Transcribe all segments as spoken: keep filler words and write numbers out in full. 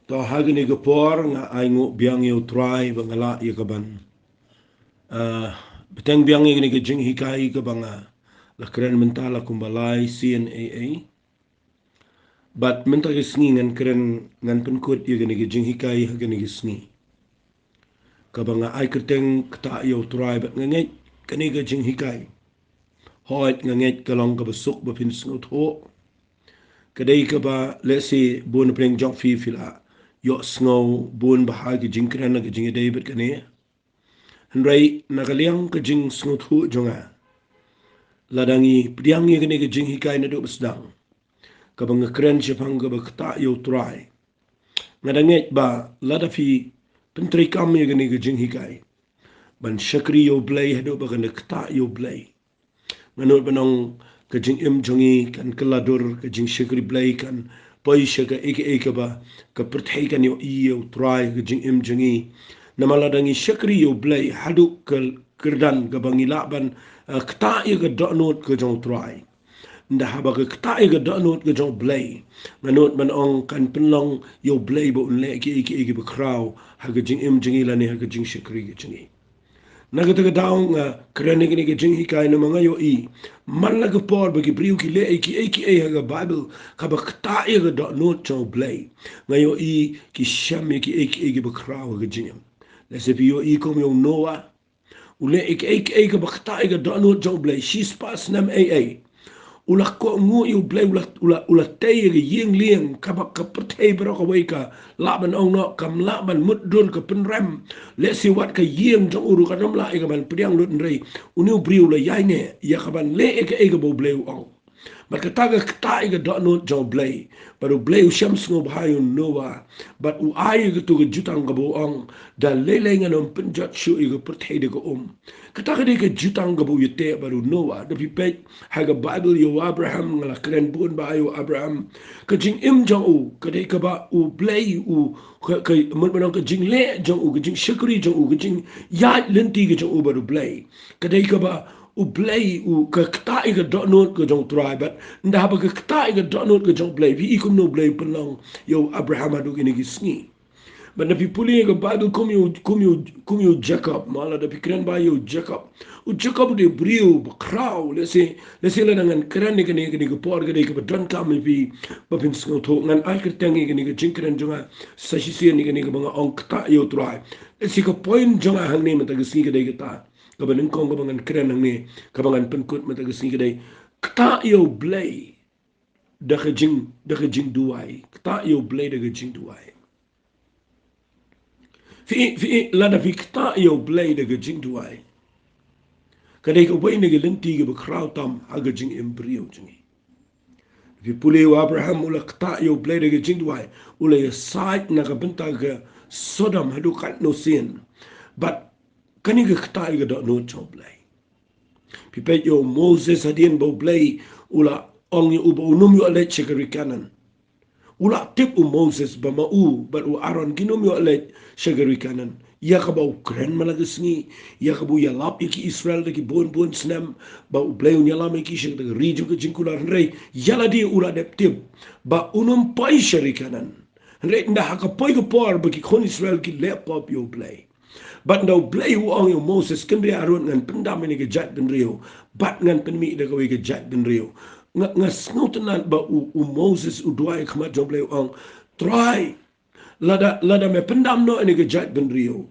To ha kane ka por nga ai nguh biang ïa u Trai ba nga lah ïa ka ban, ah, bteng biang ïa kane ka jinghikai kaba nga la kren mynta la kumba lai sien ei ei. Bad mynta ka sngi ngan kren, ngan pynkut ïa kane ka jinghikai ha kane ka sngi. Kaba nga ai kyrteng Ktah ïa u Trai bad nga ngeit kane ka jinghikai, hooid nga ngeit ka long kaba suk ba phin sngewthuh. Ka dei kaba lehse bun na pdeng jong phi phi la ïohsngew bun bha ha ka jingkren ha ka jingïadei bad kane. Hynrei na ka liang ka jingsngewthuh jong nga, lada ngi pdiang ïa kane ka jinghikai naduh ba sdang, kaba nga kren shaphang kaba Ktah ïa u Trai, nga da ngeit ba lada phi pyntreikam ïa kane ka jinghikai ban shakri ïa u Blei haduh ba kan da ktah ïa u Blei, nga nud ban ong ka jingim jong ngi kan kylla dur, ka jingshakri Blei kan poi sha kaei kaei kaba ka pyrthei kan ïohi ïa u Trai ha ka jingim jong ngi. Namar lada ngi shakri ïa u Blei haduh ka kyrdan kaba ngi lah ban, eh, ktah ïa ka dohnud ka jong u Trai. Ynda haba ka ktah ïa ka dohnud ka jong u Blei, nga nud ban ong kan pynlong ïa u Blei ba un leh kiei kiei kiba khraw ha ka jingim jong ngi lane ha ka jingshakri ka jong ngi. Na kata ka daw nga kren ïa kane ka jinghikai namar nga ïohi man la ka por ba ki briew ki leh kiei kiei ha ka Baibl kaba ktah ïa ka dohnud jong u Blei, nga ïohi ki shem ïa kiei kiei kiba khraw ha ka jingim. Lehse phi ïohi kum ïa u Noah, u leh kiei kiei kaba ktah ïa ka dohnud jong u Blei, shispah snem ei ei. U la kohnguh ïa u Blei, u la, u la, u la tei ïa ka ïing lieng kaba ka pyrthei baroh kawei ka lah ban ong noh kam lah ban mutdur, ka pynrem. Lehse wat ka ïing jong u ruh kan ym lah ïa ka ban pdiang lut, hynrei une u briew u la ïaineh ïa ka ban leh ïa kaei kaba u Blei u ong. Bad kata ka ktah ïa ka dohnud jong u Blei. Bad u Blei u shem sngewbha ïa u Noah bad u ai ïa katu ka jutang kaba u ong, da lei lei ngan ym pynjot shuh ïa ka pyrthei da ka um. Kata ka dei ka jutang kaba u ïateh bad u Noah. Da phi peit ha ka Baibl ïa u Abraham, nga la kren bun bha ïa u Abraham. Ka jingim jong u ka dei kaba u Blei u, ka, ka, mut ban ong ka jingleh jong u, ka jingshakri jong u, ka jingïaid lynti ka jong u bad u Blei ka dei kaba u Blei u ka ktah ïa ka dohnud ka jong u Trai. Bad ynda haba ka ktah ïa ka dohnud ka jong u Blei, phi i kumno u Blei u pynlong ïa u Abraham haduh kine ki sngi. Bad ynda phi pule ïa ka Baibl kum ïa u, kum ïa u, kum ïa u Jakob, ma lada phi kren bha ïa u Jakob. U Jakob u dei u briew bakhraw, lehse, lehse lada ngan kren ïa kane, kane ka por ka dei kaba donkam ïa phi ba phin sngewthuh. Ngan ai kyrteng ïa kane ka jingkren jong nga sa shisien ïa kane kaba nga ong Ktah ïa u Trai. Lehse ka point jong nga hangne mynta ka sngi ka dei kata. Kaba nyngkong kaba ngan kren hangne, kaba ngan pynkut mynta ka sngi ka dei, ktah ïa u Blei da ka jing, da ka jingduwai. Ktah ïa u Blei da ka jingduwai. Phi, phi, lada phi ktah ïa u Blei da ka jingduwai, ka dei kawei na ki lynti kiba khraw tam ha ka jingim briew jong ngi. Phi pule u Abraham u la ktah ïa u Blei da ka jingduwai, u la ïasaid na ka bynta ka Sodom haduh katno sien. Bad kane ka ktah ïa ka dohnud jong u Blei. Phi peit ïa u Moses hadien ba u Blei u la ong ïa u ba un ym ïoh leit sha ka ri Kanaan. U la tip u Moses ba ma u bad u Aaron kin ym ïoh leit sha ka ri Kanaan. Ïa kaba u kren man la ka sngi, ïa kaba u ïalap ïa ki Israel da ki bun bun snem, ba u Blei un ïalam ïa ki sha ka ri jong ka jingkular, hynrei ïa lade u la dep tip ba un ym poi sha ri Kanaan. Hynrei ynda ha ka poi ka por ba ki khun Israel ki leh pop ïa u Blei, bad ynda u Blei u ong ïa u Moses, kynriah ruh ngan pyndam ïa kane ka jaitbynriew bad ngan pynmih da kawei ka jaitbynriew. Nga, nga sngewtynnad ba u, u Moses u duwai ha khmat jong u Blei, u ong, Trai, lada, lada me pyndam noh ïa kane ka jaitbynriew,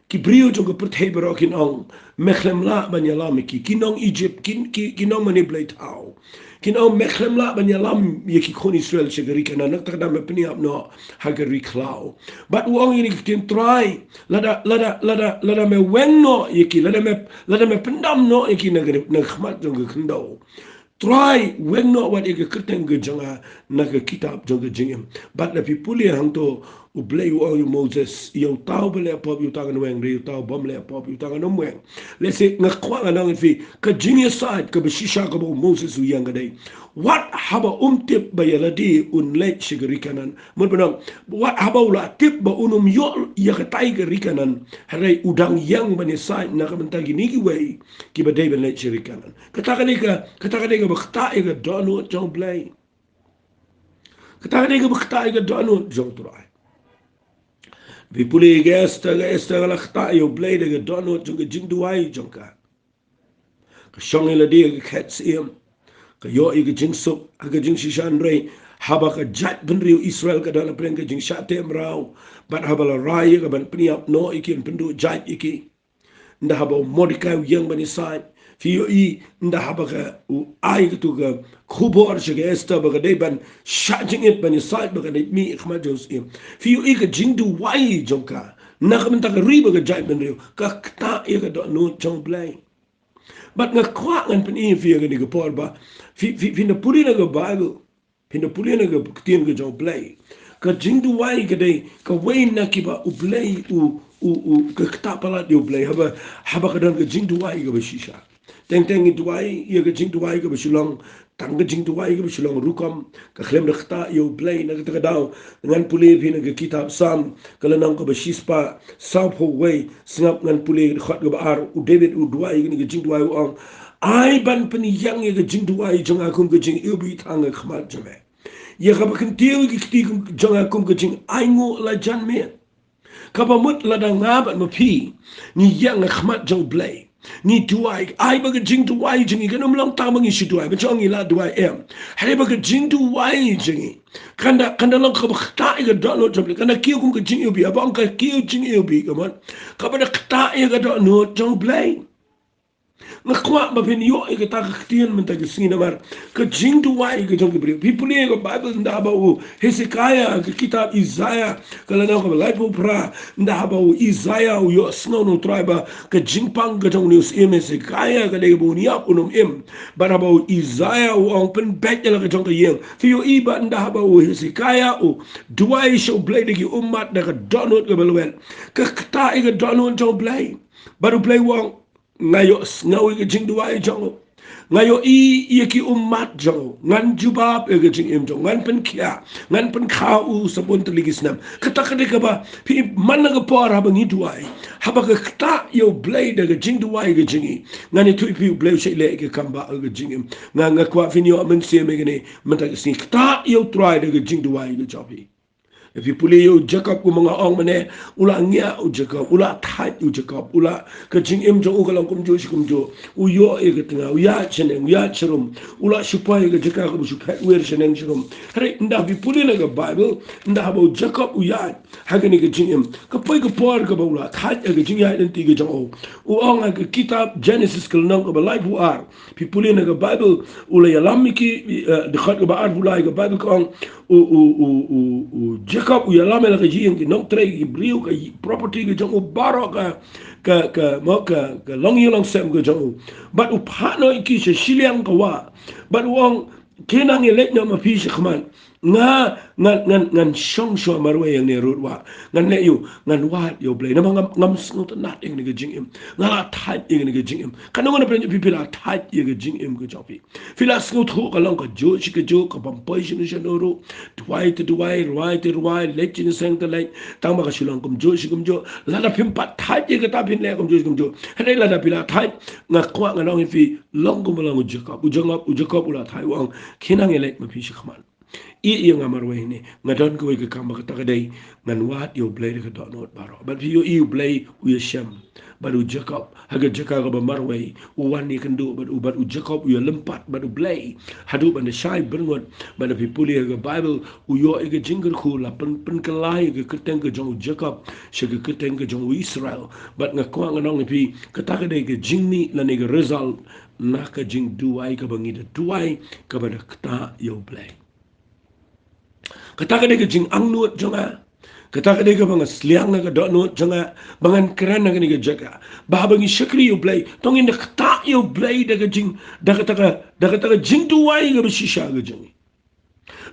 ki briew jong ka pyrthei baroh kin ong, me khlem lah ban ïalam ïa ki, ki nong Egypt, ki, ki, ki nong mane blei thaw. Kin ong me khlem lah ban ïalam ïa ki khun Israel sha ka ri Kanaan, na kata ka daw me pynïap noh ha ka ri khlaw. Bad u ong ïa kine ki ktien, Trai, lada, lada, lada, lada me weng noh ïa ki, lada me, lada me pyndam noh ïa ki na ka, na ka khmat jong ka khyndew, Trai, weng noh wat ïa ka kyrteng ka jong nga na ka kitab jong ka jingim. Bad lada phi pule hangto, u Blei u ong ïa u Moses, ïa uta uba leh pop ïa uta ngan weng, ïa uta u bym leh pop ïa uta ngan ym weng. Lehse nga kwah ngan ong ïa phi, ka jingïasaid kaba shisha kaba u Moses u ïeng ka dei, wat haba um tip ba ïa lade un leit sha ka ri Kanaan. Mut ban ong, wat haba u la tip ba un ym ïoh ïa katai ka ri Kanaan, hynrei u dang ïeng ban ïasaid na ka bynta kine kiwei kiba dei ban leit sha ka ri Kanaan. Kata ka dei ka, kata ka dei kaba ktah ïa ka dohnud jong u Blei. Kata ka dei kaba ktah ïa ka dohnud jong u Trai. Phi pule ïa ka Esther, ka Esther ka la ktah ïa U Blei da ka dohnud jong ka jingduwai jong ka. Ka shong ïa lade ha ka khet syiem, ka ïoh ïa ka jingsuk. Ha ka jingshisha hynrei, haba ka jaitbynriew Israel ka don hapdeng ka jingshah teh mraw, bad haba la rai ïa ka ban pynïap noh ïa ki, ban pynduh jait ïa ki, ynda haba u Mordekai u ïeng ban ïasaid, phi ïohi, ynda haba ka u ai katu ka khubor sha ka Esther ba ka dei ban shah jingit, ban ïasaid, ba ka dei mih ha khmat jong u syiem, phi ïohi ka jingduwai jong ka na ka bynta ka ri bad ka jaitbynriew, ka ktah ïa ka dohnud jong U Blei. Bad nga kwah ngan pyni ïa phi ha kane ka por ba phi, phi, phin da pule na ka Baibl, phin da pule na ka ktien ka jong U Blei, ka jingduwai ka dei kawei na kiba U Blei u, u, u, ka ktah palat ïa U Blei haba, haba ka don ka jingduwai kaba shisha. Teng teng ngi duwai ïa ka jingduwai kaba shu long tang ka jingduwai kaba shu long rukom, ka khlem da ktah ïa U Blei. Na kata ka daw ngan pule ïa phi na ka kitab Salm, ka lynnong kaba shispah sawphew wei. Sngap, ngan pule dkhot kaba ar. U David u duwai kane ka jingduwai, u ong: Ai ban pynïeng ïa ka jingduwai jong nga kum ka jingiwbih tang ha khmat jong me, ïa kaba kyntiew ïa ki kti kum, jong nga kum ka jingainguh la jan miet. Kaba mut lada nga bad ma phi ngi ïeng ha khmat jong U Blei, ngi duwai, ai ba ka jingduwai jong ngi kan ym long tang ba ngi shu duwai, ba jong ngi la duwai, em. Hynrei ba ka jingduwai jong ngi kan da, kan da long kaba ktah ïa ka dohnud jong U Blei, kan da kiew kum ka jingiwbih, haba ong ka kiew jingiwbih, ka mut kaba da ktah ïa ka dohnud jong U Blei. Nga kwah ba phin ïoh ïa kata ka ktien mynta ka sngi namar ka jingduwai ka jong ki briew. Phi pule ïa ka Baibl, ynda haba u Hesekiah, ka kitab Isaiah, ka lynnong kaba laiphew phra, ynda haba u Isaiah u ïohsngew na U Trai ba ka jingpang ka jong une u syiem Hesekiah ka dei ba un ïap, un ym im. Bad haba u Isaiah u ong pynbeit ïa la ka jong ka ïing, phi ïohi ba ynda haba u Hesekiah u duwai sha U Blei da ki ummat da ka dohnud kaba lwet, ka ktah ïa ka dohnud jong U Blei. Bad U Blei u ong, nga ïohsngew ïa ka jingduwai jong u. Nga ïohi ïa ki ummat jong u. Ngan jubab ïa ka jingim jong u. Ngan pynkhiah, ngan pynkhaw u sabun tylli ki snem. Kata ka dei kaba phi, man la ka por haba ngi duwai, haba ka ktah ïa U Blei da ka jingduwai ka jong ngi, ngan ïathuh ïa phi U Blei u sa leh ïa ka kam ba ha ka jingim. Nga, nga kwah phin ïoh mynsiem ïa kane mynta ka sngi. Ktah ïa U Trai da ka jingduwai ka jong phi. Phi pule ïa u Jakob, kumba nga ong mynne, u la ngiah u Jakob, u la thait u Jakob, u la, ka jingim jong u ka long kumjuh shi kumjuh. U ïoh ïa ka tnga, u ïaid shaneng, u ïaid sharum, u la shu poi ïa ka jaka kaba shu phet wir shaneng sharum. Hynrei ynda phi pule na ka Baibl, ynda haba u Jakob u ïaid ha kane ka jingim, ka poi ka por kaba u la thait ha ka jingïaid lynti ka jong u. U ong ha ka kitab Genesis ka lynnong kaba laiphew ar. Phi pule na ka Baibl, u la ïalam ïa ki, eh, dkhot kaba arphew lai ka Baibl ka ong, u, u, u, u, u Jakob u ïalam ïa la ka ïing, ki nongtrei, ki briew, ka property ka jong u baroh, ka, ka, ka, mo, ka, ka longïing longsem ka jong u. Bad u phah noh ïa ki sha shiliang ka wah. Bad u ong, khnang ïaleit noh ma phi shakhmat. Nga, ngan, ngan, ngan shong shuwa marwei hangne ha rud wah. Ngan leh aïu? Ngan wad ïa U Blei. Namar ngam, ngam sngewtynnad ïa kane ka jingim. Nga la thait ïa kane ka jingim. Katno ngut na pdeng jong phi phi la thait ïa ka jingim ka jong phi? Phi la sngewthuh ka long kajuh shi kajuh, ka bym poi shano shano ruh. Duwai te duwai, rwai te rwai, leit jingïaseng te leit, tang ba ka shu long kumjuh shi kumjuh. Lada phim pat thait ïa kata phin leh kumjuh shi kumjuh. Hynrei lada phi la thait, nga kwah ngan ong ïa phi, long kumba long u Jakob. U Jakob, u Jakob u la thait, u ong, khnang ïaleit ma phi shakhmat. Ïeh ïa nga marwei hangne, nga don kawei ka kam ba kata ka dei, ngan wad ïa U Blei da ka dohnud baroh. Bad phi ïohi U Blei u ïashem bad u Jakob ha ka jaka kaba marwei, u wan ïakynduh bad u, bad u Jakob u ïalympat bad U Blei haduh ban da shai byrngut. Bad lada phi pule ha ka Baibl, u ïoh ïa ka jingkyrkhu, la pyn, pynkylla ïa ka kyrteng ka jong u Jakob sha ka kyrteng ka jong u Israel. Bad nga kwah ngan ong ïa phi, kata ka dei ka jingmih lane ka result na ka jingduwai kaba ngi da duwai, kaba da ktah ïa U Blei. Kata ka dei ka jingangnud jong nga. Kata ka dei kaba nga sliang na ka dohnud jong nga ba ngan kren na kane ka jaka, ba haba ngi shakri ïa U Blei, to ngin da ktah ïa U Blei da ka jing, da kata ka, da kata ka jingduwai kaba shisha ka jong ngi.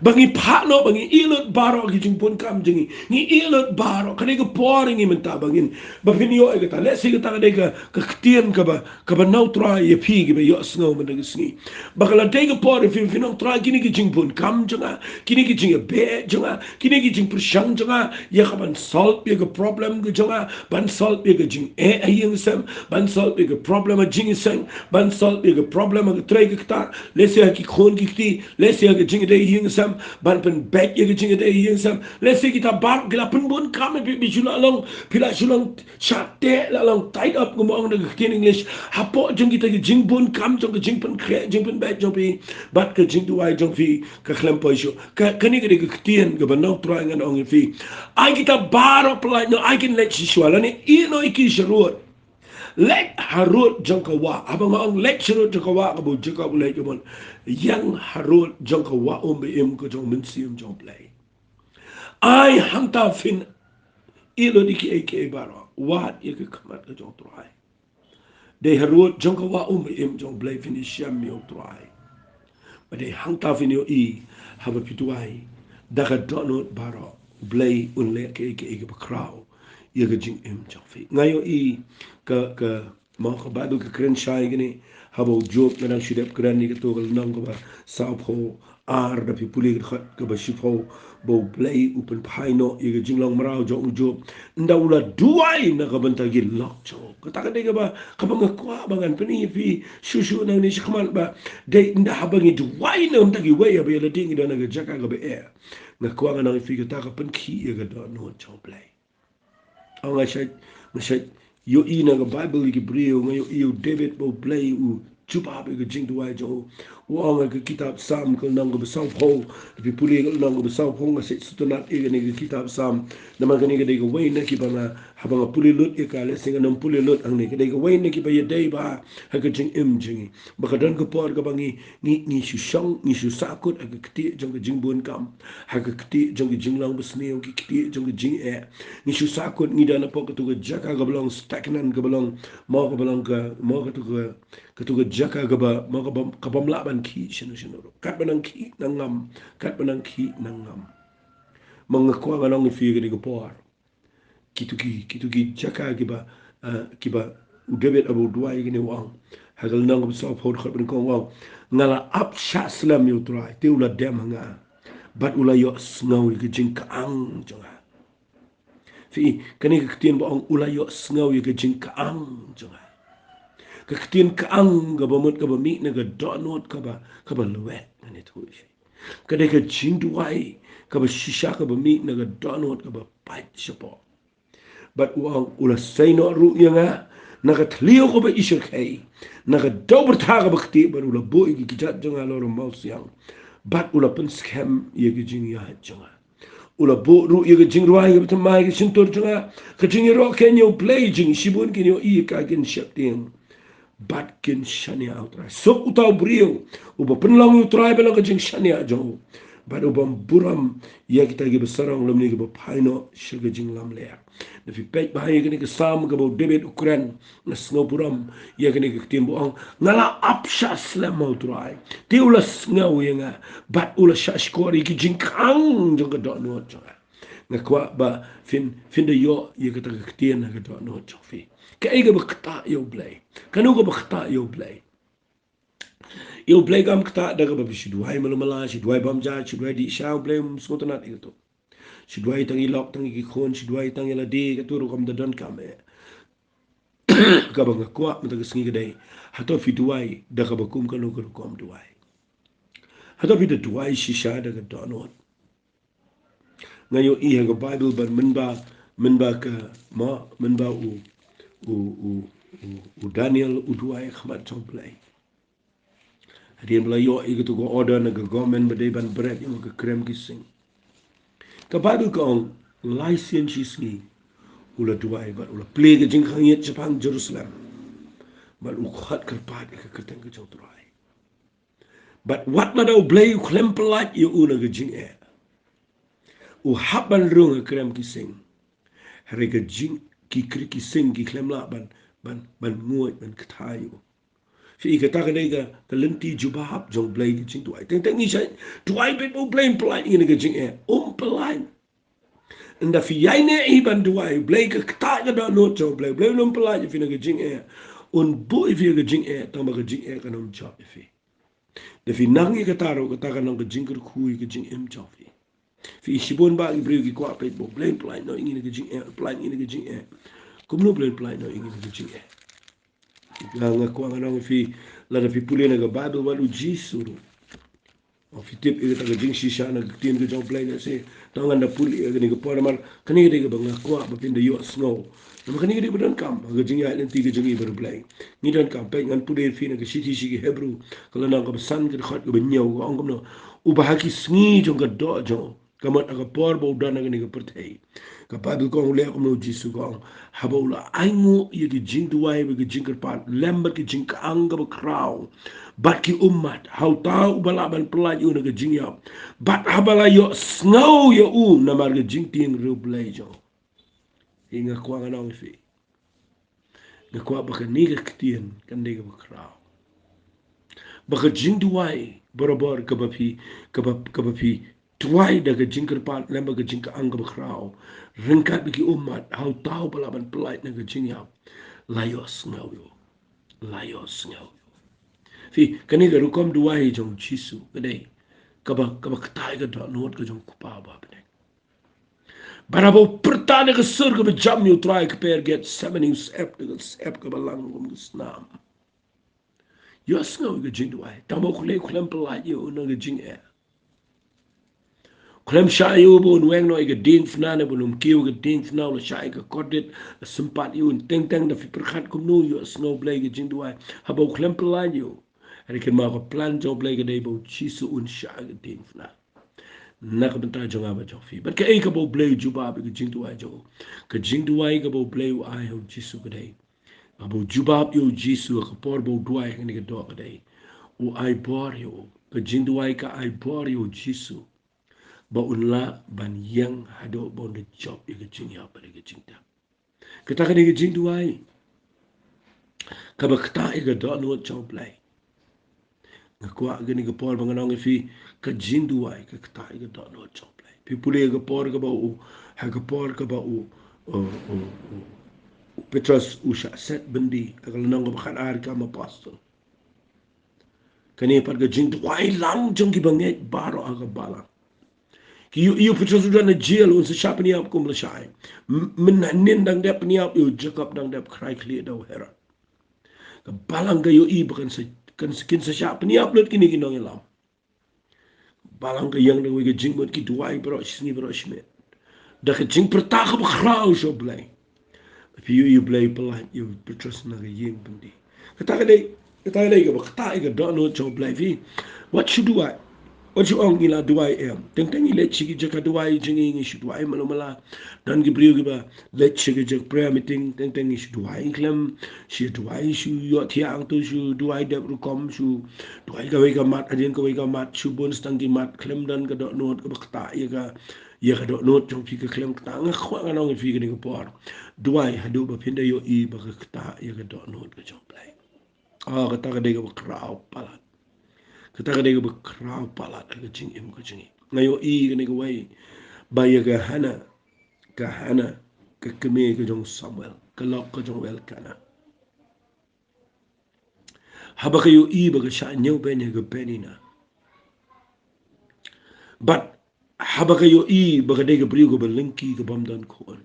Ba ngi phah noh, ba ngi ïeh lut baroh ki jingbun kam jong ngi. Ngi ïeh lut baroh. Ka dei ka por ïa ngi mynta ba ngin, ba phin ïoh ïa kata. Lehse kata ka dei ka, ka ktien kaba, kaba na U Trai ïa phi kiba ïohsngew mynta ka sngi. Ba ka la dei ka por ïa phi, phin ong, Trai, kine ki jingbun kam jong nga, kine ki jingïabeh jong nga, kine ki jingpyrshang jong nga, ïa ka ban solve ïa ka problem ka jong nga, ban solve ïa ka jingeh ha ïing sem, ban solve ïa ka problem ha jingïaseng, ban solve ïa ka problem ha ka trei ka ktah, lehse ha ki khun ki kti, lehse ha ka jingïadei ha ïing sem. ban pynbeit ïa ka jingïadei ïing sem. Lehse kita baroh ki la pynbun kam ïa phi, phi shu la long, phi la shu long shah teh, la long tied up, kumba ong da ka ktien English. Hapoh jong kita ki jingbun kam jong ka jingpynkhreh, jingpynbeit jong phi bad ka jingduwai jong phi, ka khlem poi shuh. Ka, kane ka dei ka ktien kaba na U Trai ngan ong ïa phi. Ai kita baroh pyllait noh, ai kin leit shisha lane ïeh noh ïa ki sharud. Leit harud jong ka wah. Haba nga ong leit sharud jong ka wah, kaba u Jakob u leit, ka mon. Ïeng harud jong ka wah um ba im ka jong u Mynsiem jong U Blei. Ai hangta phin ïeh lut ïa kiei kiei baroh. Wad ïa ka khmat ka jong U Trai. Dei harud jong ka wah um ba im jong U Blei phin ïashem ïa U Trai. Ba dei hangta phin ïohi, haba phi duwai da ka dohnud baroh, U Blei un leh kiei kiei kiba khraw ïa ka jingim jong phi. Nga ïohi ka, ka, mo, ka Baibl ka kren shai kane, haba u Job, nga dang shu dep kren ïa kato ka lynnong kaba sawphew ar, da phi pule ka dkhot kaba shiphew, ba U Blei u pynphai noh ïa ka jinglong mraw jong u Job. Ynda u la duwai na ka bynta ki lok jong u. Kata ka dei kaba, kaba nga kwah ba ngan pyni ïa phi shuh shuh nangne shakhmat, ba dei ynda haba ngi duwai na ka bynta kiwei, haba ïa lade ngi don ha ka jaka kaba eh, nga kwah ngan ong ïa phi, kata ka pynkhih ïa ka dohnud jong U Blei. Nga shait, nga shait ïohi na ka Baibl ïa ki briew, nga ïohi ïa u David ba U Blei u jubab ïa ka jingduwai jong u. U ong ha ka kitab Salm ka lynnong kaba sawphew, phi pule ka lynnong kaba sawphew, nga shait sngewtynnat ïa kane ka kitab Salm. Namar kane ka dei kawei na kiba nga, haba nga pule lut ïa ka, lehse ngan ym pule lut hangne, ka dei kawei na kiba ïadei bha ha ka jingim jong ngi. Ba ka don ka por kaba ngi, ngi, ngi shu shong, ngi shu sahkut ha ka ktieh jong ka jingbun kam, ha ka ktieh jong ka jinglong basniew, ki ktieh jong ka jingeh. Ngi shu sahkut, ngi don hapoh kato ka jaka kaba long stagnant, kaba long, mo, kaba long ka, mo, kato ka, kato ka jaka kaba, mo, kaba, kabym lah ban khih shano shano ruh. Katba nang khih nang ngam, katba nang khih nang ngam. Mo, nga kwah ngan ong ïa phi ha kane ka por, kito ki, kito ki jaka kiba, ah, kiba u David haba u duwai kane u ong. Ha ka lynnong kaba sawphew, dkhot ba nyngkong u ong, nga la ap shah slem ïa U Trai, te u la dem ha nga, bad u la ïohsngew ïa ka jingkyang jong nga. Phi i, kane ka ktien ba ong u la ïohsngew ïa ka jingkyang jong nga. Ka ktien kyang kaba mut kaba mih na ka dohnud kaba, kaba lwet, ngan ïathuh ïa phi. Ka dei ka jingduwai kaba shisha kaba mih na ka dohnud kaba pait shapoh. Bad u ong u la sei noh ruh ïa nga na ka thliew kaba ishyrkhei, na ka dewbyrtha kaba ktieh, bad u la buh ïa ki kjat jong nga halor u mawsiang, bad u la pynskhem ïa ka jingïaid jong nga. U la buh ruh ïa ka jingrwai kaba thymmai ha ka shyntur jong nga, ka jingïaroh keiñ ïa U Blei jong ngi, shibun kin ïohi ïa ka kin sheptieng. Bad kin shaniah ha U Trai. Suk uta u briew uba pynlong ïa U Trai ban long ka jingshaniah jong u, bad u bym burom ïa kita kiba sarong lymne kiba phai noh sha ka jinglamler. Da phi peit bha ïa kane ka Salm kaba u David u kren, nga sngew burom ïa kane ka ktien ba u ong, nga la ap shah slem ha U Trai, te u la sngew ïa nga, bad u la shahshkor ïa ki jingkyang jong ka dohnud jong nga. Nga kwah ba phin, phin da ïoh ïa kata ka ktien ha ka dohnud jong phi. Kaei kaba ktah ïa U Blei? Kano kaba ktah ïa U Blei? Ïa U Blei kam ktah da kaba phi shu duwai malu mala, shu duwai bymjah, shu duwai dih sha, U Blei um sngewtynnat ïa kato. Shu duwai tang ïa lok, tang ïa ki khun, shu duwai tang ïa lade, kato ruh kam da donkam eh. Kaba nga kwah mynta ka sngi ka dei, hato phi duwai da kaba kum kano ka rukom duwai? Hato phi da duwai shisha da ka dohnud? Nga ïohi ha ka Baibl ba mynba, mynba ka, ma, mynba u, u, u, u, u Daniel u duwai ha khmat jong U Blei. Hadien ba la ïoh ïa kato ka order na ka government ba dei ban bret ïa ka krem ki sing. Ka Baibl ka ong, lai sien shi sngi u la duwai bad u la plie ka jingkhang ïit shaphang Jerusalem, bad u khot kyrpad ïa ka kyrteng ka jong U Trai. Bad wat lada U Blei u khlem pyllait ïa u na ka jingeh, u hap ban rung ha krem ki sing. Hynrei ka jing, ki krem ki sing ki khlem lah ban, ban, ban nguid, ban kthai ïa u. Phi i, kata ka dei ka, ka lynti jubab jong U Blei ka jingduwai. Teng teng ngi shait duwai beit ba U Blei un pyllait ïa ngi na ka jingeh. Um pyllait. Ynda phi ïaineh hi ban duwai, U Blei ka ktah ka dohnud jong U Blei, U Blei um pyllait ïa phi na ka jingeh. Un buh ïa phi ïa ka jingeh, tangba ka jingeh kan ym jop ïa phi. Da phi nang ïa kata ruh, kata kan long ka jingkyrkhu ïa ka jingim jong phi. Phi i, shibun bah ki briew ki kwah peit ba U Blei un pyllait noh ïa ngi na ka jingeh, pyllait ïa ngi na ka jingeh. Kumno U Blei un pyllait noh ïa ngi na ka jingeh? Nga, nga kwah ngan ong ïa phi, lada phi pule na ka Baibl, wat U Jisu ruh Ong phi tip ïa kata ka jingshisha na ka ktien ka jong U Blei, lehse tang ngan da pule ïa kane ka por namar kane ka dei kaba nga kwah ba phin da ïohsngew. Namar kane ka dei ba donkam ha ka jingïaid lynti ka jong ngi bad U Blei. Ngi donkam, peit ngan pule ïa phi na ka shithi sha ki Hebru, ka lynnong kaba san, ka dkhot kaba hynñiew, ka ong kumno: Uba ha ki sngi jong ka doh jong u, ka mut ha ka por ba u don ha kane ka pyrthei. Ka Baibl ka ong, u leh kumno U Jisu? Ka ong, haba u la ainguh ïa ki jingduwai bad ki jingkyrpad lem bad ki jingkyang kaba khraw bad ki ummat, ha uta uba lah ban pyllait ïa u na ka jingïap, bad haba la ïohsngew ïa u namar ka jingtieng riewblei jong u. Nga kwah ngan ong ïa phi, nga kwah ba kane ka ktien kan dei kaba khraw, ba ka jingduwai barabor kaba phi, kaba, kaba phi duwai da ka jingkyrpad lem bad ka jingkyang kaba khraw, ryngkat bad ki ummat, ha uta uba lah ban pyllait na ka jingïap, la ïohsngew ïa u. La ïohsngew ïa u. Phi, kane ka rukom duwai jong U Jisu ka dei kaba, kaba ktah ïa ka dohnud ka jong U Kpa uba ha bneng. Bad haba u pyrta da ka sur kaba jam ïa U Trai ha ka kper Gethsemane, u syep da ka syep kaba lang kum ka snam. Ïohsngew ïa ka jingduwai. Tang ba u khlem, u khlem pyllait ïa u na ka jingeh. U khlem shah ïa u ba un weng noh ïa ka diengphna, ne ba un ym kiew ïa ka diengphna, u la shah ïa ka kordit, la sympat ïa u. Teng teng da phi pyrkhat kumno ïohsngew U Blei ïa ka jingduwai haba u khlem pyllait ïa u. Hynrei kynmaw, ka plan jong U Blei ka dei ba U Jisu un shah ïa ka diengphna na ka bynta jong nga bad jong phi. Bad kaei kaba U Blei u jubab ïa ka jingduwai jong u? Ka jingduwai kaba U Blei u ai ha U Jisu ka dei, haba u jubab ïa U Jisu ha ka por ba u duwai ha kane ka doh ka dei, u ai bor ïa u. Ka jingduwai ka ai bor ïa U Jisu ba un lah ban ïeng haduh ba un da jop ïa ka jingïap bad ïa ka jingtep. Kata ka dei ka jingduwai kaba ktah ïa ka dohnud jong U Blei. Nga kwah kane ka por ba ngan ong ïa phi, ka jingduwai ka ktah ïa ka dohnud jong U Blei. Phi pule ha ka por kaba u, ha ka por kaba u, u, u, u, u Petros u shah set byndi, ha ka lynnong kaba khatar, Kam Apostol. Kane pat ka jingduwai lang jong ki bangeit baroh ha ka balang. Ki ïohi ïa u Petros u don ha jel, un sa shah pynïap kum lashai. M-, mynhynnin dang dep pynïap ïa u Jakob, dang dep khrai khlieh da u Herod. Ka balang ka ïohi ba kan sa, kan sa, kin sa shah pynïap lut kine ki nongïalam. Balang ka ïeng da kawei ka jingmut, ki duwai baroh shi sngi baroh shi miet da ka jingpyrta kaba khraw sha U Blei. Phi ïohi U Blei u pyllait ïa u Petros na ka ïing byndi. Kata ka dei, kata ka dei kaba ktah ïa ka dohnud jong U Blei. Phi, wat shu duwai, wat shu ong ngi la duwai em. Teng teng ngi leit sha ki jaka duwai jong ngi, ngi shu duwai malu mala. Don ki briew kiba leit sha ki jaka prayer meeting, teng teng ngi shu duwai khlem, shu duwai, shu ïohthiah hangto, shu duwai dep rukom, shu duwai kawei ka mat hadien kawei ka mat, shu bun tang ki mat, khlem don ka dohnud kaba ktah ïa ka, ïa ka dohnud jong phi, ka khlem ktah. Nga kwah ngan ong ïa phi kane ka por, duwai haduh ba phin da ïohi ba ka ktah ïa ka dohnud ka jong U Blei. Ah, kata ka dei kaba khraw palat. Kata ka dei kaba khraw palat ha ka jingim ka jong ngi. Nga ïohi kane kawei ba ïa ka Hana, ka Hana, ka kmie ka jong u Samuel, ka lok ka jong u Elkana. Haba ka ïohi ba ka shah ñiewbeiñ ha ka Penina, bad haba ka ïohi ba ka dei ka briew kaba lyngkhi, ka bym don khun,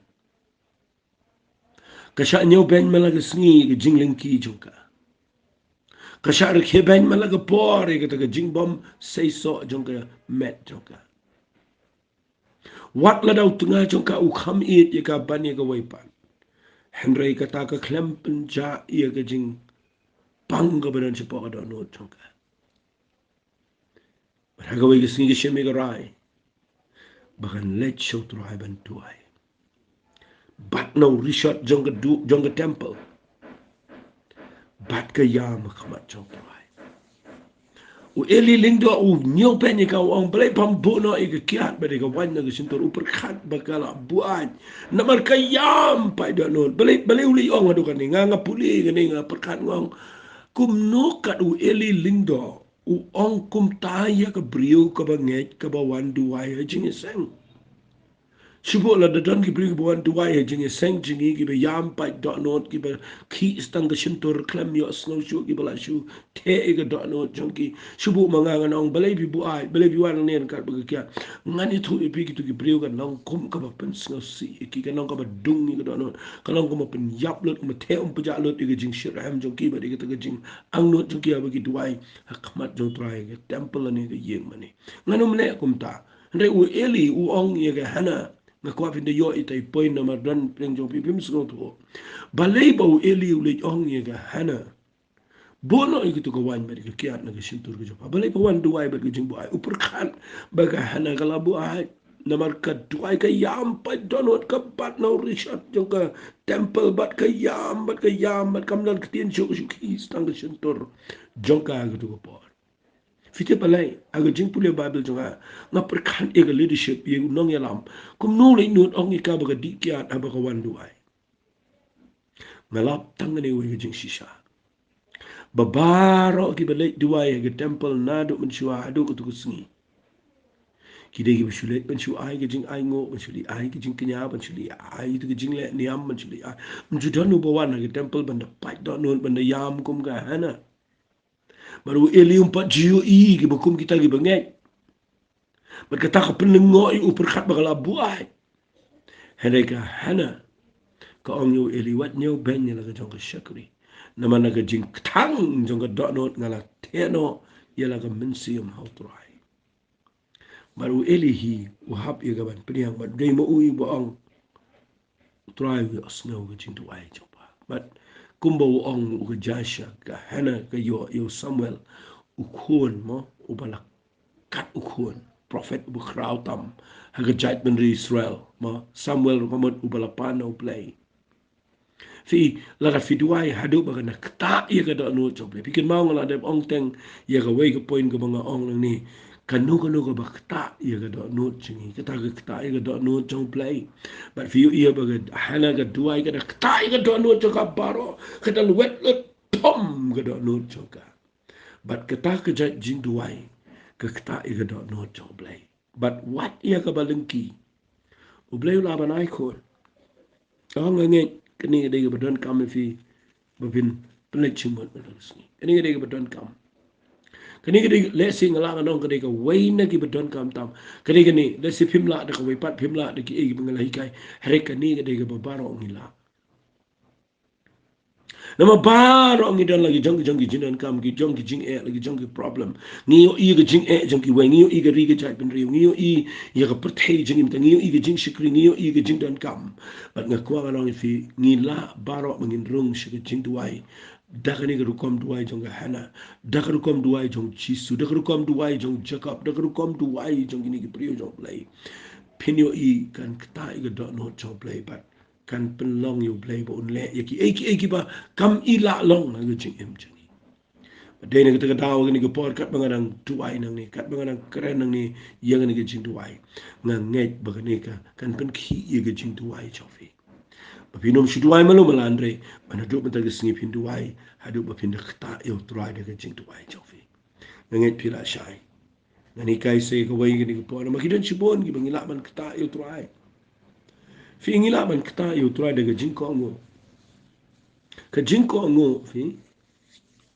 ka shah ñiewbeiñ man la ka sngi ka jinglyngkhi jong ka. Ka shah rkhie beiñ man la ka por ïa kata ka jingbym seisoh jong ka met jong ka. Wat lada u tnga jong ka u kham ïeit ïa ka ban ïa kawei pat, hynrei kata ka khlem pynjah ïa ka jingpang kaba don shapoh ka dohnud jong ka. Bad ha kawei ka sngi ka shim ïa ka rai ba kan leit sha U Trai ban duwai. Bad na u rishot jong ka du-, jong ka temple, bad ka ïam ha khmat jong U Trai. U Eli Lyngdoh u ñiewbeiñ ïa ka, u ong balei pham buh noh ïa ka kiad bad ïa ka waiñ na ka shyntur. U pyrkhat ba ka la buaid namar ka ïam pat dohnud. Balei, balei u leit ong haduh kane? Nga, nga pule kane, nga pyrkhat, nga ong kumno kat u Eli Lyngdoh u ong kumta ïa ka briew kaba ngeit kaba wan duwai ha jingïaseng. Shu buh lada don ki briew kiba wan duwai ha jingïaseng jong ngi, kiba ïam pait dohnud, kiba khih tang ka shyntur khlem ïohsngew shuh, kiba la shu theh ïa ka dohnud jong ki. Shu buh ma nga ngan ong, balei phi buaid, balei phi wan hangne ryngkat bad ka kiad. Ngan ïathuh ïa phi, kito ki briew kan long kum kaba pynsngewsih ïa ki, kan long kaba dung ïa ka dohnud, kan long kaba pynïap lut, kaba theh um pynjah lut ïa ka jingshitrhem jong ki bad ïa kata ka jingangnud jong ki haba ki duwai ha khmat jong U Trai, ka temple lane ka ïing mane. Ngan ym leh kumta. Hynrei u Eli u ong ïa ka Hana, nga kwah phin da ïoh ïa ita i point namar don pdeng jong phi phim sngewthuh. Balei ba u Eli u leit ong ïa ka Hana, buh noh ïa kito ka waiñ bad ïa ka kiad na ka shyntur ka jong pha? Balei pha wan duwai bad ka jingbuaid? U pyrkhat ba ka Hana ka la buaid. Namar ka duwai, ka ïam pait dohnud, ka bat na u rishot jong ka temple, bad ka ïam, bad ka ïam, bad kam don ktien shuh, shu khih tang ka shyntur jong ka ha kato ka por. Phi tip balei? Ha ka jingpule Baibl jong nga, nga pyrkhat ïa ka leadership, ïa u nongïalam. Kumno u leit nud ong ïa ka ba ka dih kiad haba ka wan duwai? Nga lap tang kane kawei ka jingshisha. Ba baroh kiba leit duwai ha ka temple naduh mynshuwa haduh kato ka sngi, ki dei kiba shu leit ban shu ai ka jingainguh, ban shu leit ai ka jingkñia, ban shu leit ai ïa ka jingleh niam, ban shu leit ai. Ym ju don uba wan ha ka temple ban da pait dohnud, ban da ïam kum ka Hana. Bad u Eli um pat ju ïohi kiba kum kita kiba ngeit. Bad kata ka pynlyngngoh ïa u, pyrkhat ba ka la buaid. Hynrei ka Hana ka ong ïa u Eli, wat ñiewbeiñ ïa la ka jong ka shakri. Namar na ka jingkthang jong ka dohnud nga la theh noh ïa la ka mynsiem ha U Trai. Bad u Eli hi u hap ïa ka ban pdiang, bad dei ma u uba ong, U Trai u ïohsngew ka jingduwai jong pha. Bad kumba u ong u ka Jasha, ka Hana ka ïoh ïa u Samuel, u khun mo, uba la kat u khun, prophet uba khraw tam ha ka jaitbynriew Israel mo. Samuel ruh ka mut uba la pan na U Blei. Phi, lada phi duwai haduh ba kan da ktah ïa ka dohnud jong U Blei. Phi kynmaw nga la dep ong teng ïa kawei ka point kaba nga ong nangne. Kano kano kaba ktah ïa ka dohnud jong ngi, kata ka ktah ïa ka dohnud jong U Blei. Bad phi ïohi ba ka Hana ka duwai ka da ktah ïa ka dohnud jong ka baroh, ka da lwet lut pom ka dohnud jong ka. Bad kata ka jait jingduwai ka ktah ïa ka dohnud jong U Blei. Bad wat ïa kaba lyngkhi, U Blei u lah ban ai khun. Ong, nga ngeit kane ka dei kaba donkam ïa phi ba phin pynleit jingmut mynta ka sngi. Kane ka dei kaba donkam. Kane ka dei, lehse nga lah ngan ong ka dei kawei na kiba donkam tam. Ka dei kane, lehse phim lah da kawei pat, phim lah da kiei kiba nga la hikai. Hynrei kane ka dei kaba baroh ngi lah. Namar baroh ngi don la ki jong ki jong ki jingdonkam, ki jong ki jingeh, la ki jong ki problem. Ngi ïohi ka jingeh jong kiwei, ngi ïohi ka ri ka jaitbynriew, ngi ïohi ïa ka pyrthei jong ngi mynta, ngi ïohi ka jingshakri, ngi ïohi ka jingdonkam. Bad nga kwah ngan ong ïa phi, ngi lah baroh ba ngin rung sha ka jingduwai da kane ka rukom duwai jong ka Hana, da ka rukom duwai jong Jisu, da ka rukom duwai jong Jakob, da ka rukom duwai jong kine ki briew jong U Blei. Phin ïohi kan ktah ïa ka dohnud jong U Blei bad kan pynlong ïa U Blei ba un leh ïa kiei kiei kiba kam i lah long ha ka jingim jong ngi. Bad dei na kata ka daw, kane ka por, katba nga dang duwai nangne, katba nga dang kren nangne ïa kane ka jingduwai, nga ngeit ba kane ka kan pynkhih ïa ka jingduwai jong phi. Ba phin ym shu duwai malu malan re, ba naduh mynta ka sngi phin duwai haduh ba phin da ktah ïa U Trai da ka jingduwai jong phi. Nga ngeit phi lah shai. Ngan hikai sa kawei kane ka por, namar ki don shibun kiba ngi lah ban ktah ïa U Trai. Phi, ngi lah ban ktah ïa U Trai da ka jingkohnguh. Ka jingkohnguh, phi,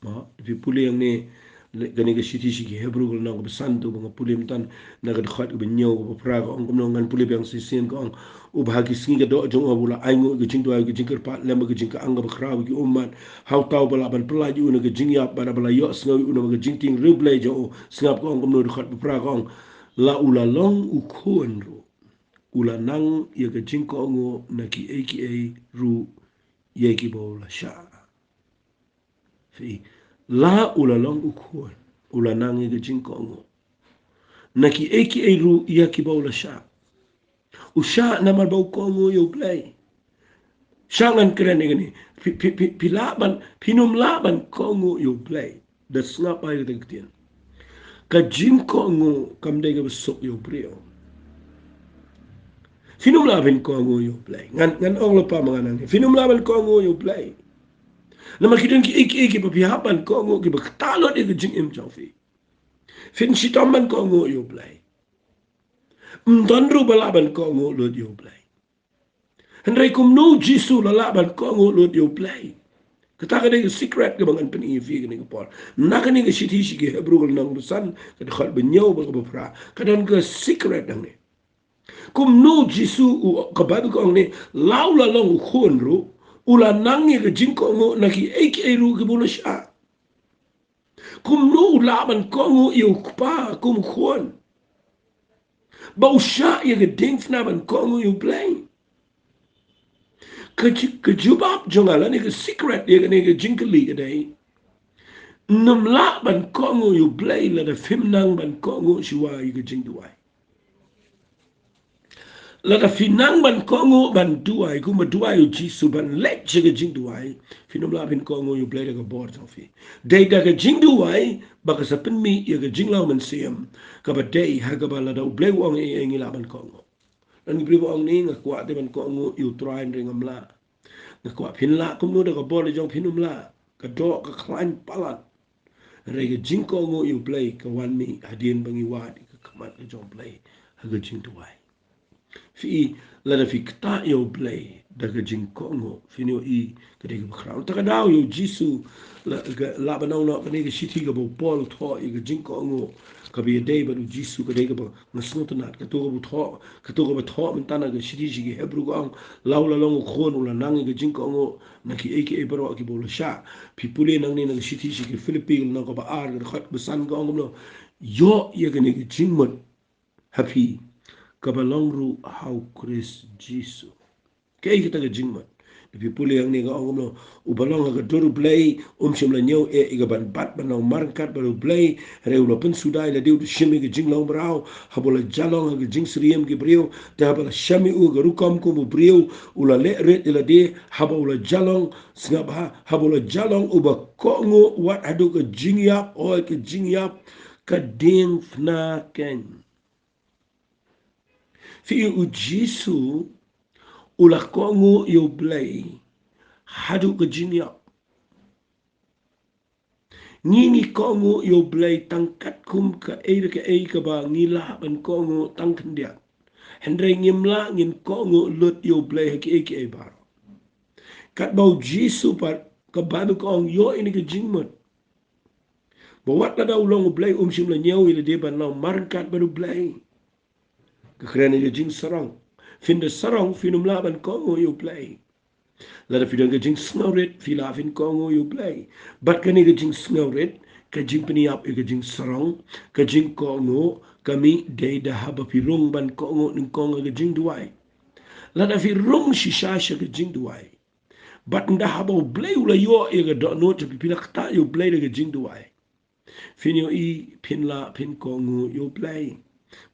ma, phi pule hangne, kane ka shithi sha ki Hebru ka lynnong kaba san, to ba nga pule mynta na ka dkhot kaba hynñiew, kaba phra ka ong kumno, ngan pule biang shisien, ka ong, uba ha ki sngi ka doh jong u u la ainguh ïa ka jingduwai, ka jingkyrpad lem bad ka jingkyang kaba khraw ïa ki ummat. Ha uta uba lah ban pyllait ïa u na ka jingïap bad uba la ïohsngew ïa u namar ka jingtieng riewblei jong u. Sngap ka ong kumno, dkhot ba phra ka ong, la u la long u khun ruh, u la nang ïa ka jingkohnguh na kiei kiei ruh ïa kiba u la shah. Phi, la u la long u khun, u la nang ïa ka jingkohnguh na kiei kiei ruh ïa kiba u la shah. U shah namar ba u kohnguh ïa U Blei. Shah, ngan kren ïa kane. Phi, phi, phi, phi lah ban, phin ym lah ban kohnguh ïa U Blei da sngap ïa kata ka ktien. Ka jingkohnguh kam dei kaba suk ïa u briew. Phin ym lah ban kohnguh ïa U Blei. Ngan, ngan ong lypa ma nga nangne, phin ym lah ban kohnguh ïa U Blei. Namar ki don kiei kiei kiba phi hap ban kohnguh, kiba ktah lut ïa ka jingim jong phi. Phin shitom ban kohnguh ïa U Blei. Ym don ruh ba lah ban kohnguh lut ïa U Blei. Hynrei kumno Jisu u la lah ban kohnguh lut ïa U Blei? Kata ka dei ka secret kaba ngan pyni ïa phi kane ka por. Na kane ka shithi sha ki Hebru ka lynnong ba san, ka dkhot ba hynñiew bad kaba phra, ka don ka secret hangne. Kumno Jisu u, ka Baibl ka ong ne, la u la long u khun ruh, u la nang ïa ka jingkohnguh na kiei kiei ruh kiba u la shah. Kumno u lah ban kohnguh ïa u Kpa kum u Khun? Ba u shah ïa ka diengphna ban kohnguh ïa U Blei. Ka ju-, ka jubab jong nga lane ka secret ïa kane ka jingkylli ka dei, ym lah ban kohnguh ïa U Blei lada phim nang ban kohnguh shuwa ïa ka jingduwai. Lada phi nang ban kohnguh ban duwai, kumba duwai u Jisu, ban leit sha ka jingduwai, phin ym lah phin kohnguh ïa U Blei da ka bor jong phi. Dei da ka jingduwai ba ka sa pynmih ïa ka jinglong mynsiem, kaba dei ha kaba lada U Blei u ong ei ei ngi lah ban kohnguh. Don ki briew ba ong ne, nga kwah te ban kohnguh ïa U Trai hynrei ngam lah. Nga kwah phin lah, kumno da ka bor jong phin ym lah? Ka doh ka khlaiñ palat. Hynrei ka jingkohnguh ïa U Blei ka wan mih hadien ba ngi wad ïa ka khmat ka jong U Blei ha ka jingduwai. Phi i, lada phi ktah ïa U Blei da ka jingkohnguh, phin ïohi ka dei kaba khraw. Kata ka daw ïa u Jisu, la, ka, lah ban ong noh kane ka shithi kaba u Paul u thoh ïa ka jingkohnguh kaba ïadei bad u Jisu ka dei kaba nga sngewtynnat. Kato kaba thoh, kato kaba thoh mynta na ka shithi sha ki Hebru ka ong, la u la long u khun u la nang ïa ka jingkohnguh na kiei kiei baroh kiba u la shah. Phi pule nangne na ka shithi sha ki Philippi ka lynnong kaba ar, ka dkhot ba san, ka ong kumno? Ïoh ïa kane ka jingmut ha phi kaba long ruh ha u Khrist Jisu. Kaei kata ka jingmut? Lada phi pule hangne ka ong kumno, uba long ha ka dur U Blei um shym la ñiew eh ïa ka ban bat ban long marryngkat bad U Blei, hynrei u la pynsuda ïa lade, u da shim ïa ka jinglong mraw, haba u la ïalong ha ka jingsyriem ki briew, te haba la shem ïa u ha ka rukom kum u briew, u la leh rit ïa lade, haba u la ïalong, sngap bha, haba u la ïalong, uba kohnguh wat haduh ka jingïap, hooid ka jingïap ka diengphna keiñ. Phi i, u Jisu u la kohnguh ïa U Blei haduh ka jingïap. Ngi, ngi kohnguh ïa U Blei tang katkum kaei re kaei kaba ngi lah ban kohnguh tang khyndiat. Hynrei ngim lah ngin kohnguh lut ïa U Blei ha kiei kiei baroh. Katba u Jisu pat, ka Baibl ka ong, ïoh ïa kane ka jingmut, ba wat lada u long U Blei um shym la ñiew ïa lade ban long marryngkat bad U Blei. Ka kren ïa ka jingsarong. Phin da sarong, phin ym lah ban kohnguh ïa U Blei. Lada phi don ka jingsngewrit, phi lah phin kohnguh ïa U Blei. Bad kane ka jingsngewrit, ka jingpynïap ïa ka jingsarong, ka jingkohnguh, ka mih dei da haba phi rung ban kohnguh nyngkong ha ka jingduwai. Lada phi rung shisha sha ka jingduwai, bad ynda haba U Blei u la ïoh ïa ka dohnud jong phi, phi la ktah ïa U Blei da ka jingduwai, phin ïohi phin lah phin kohnguh ïa U Blei.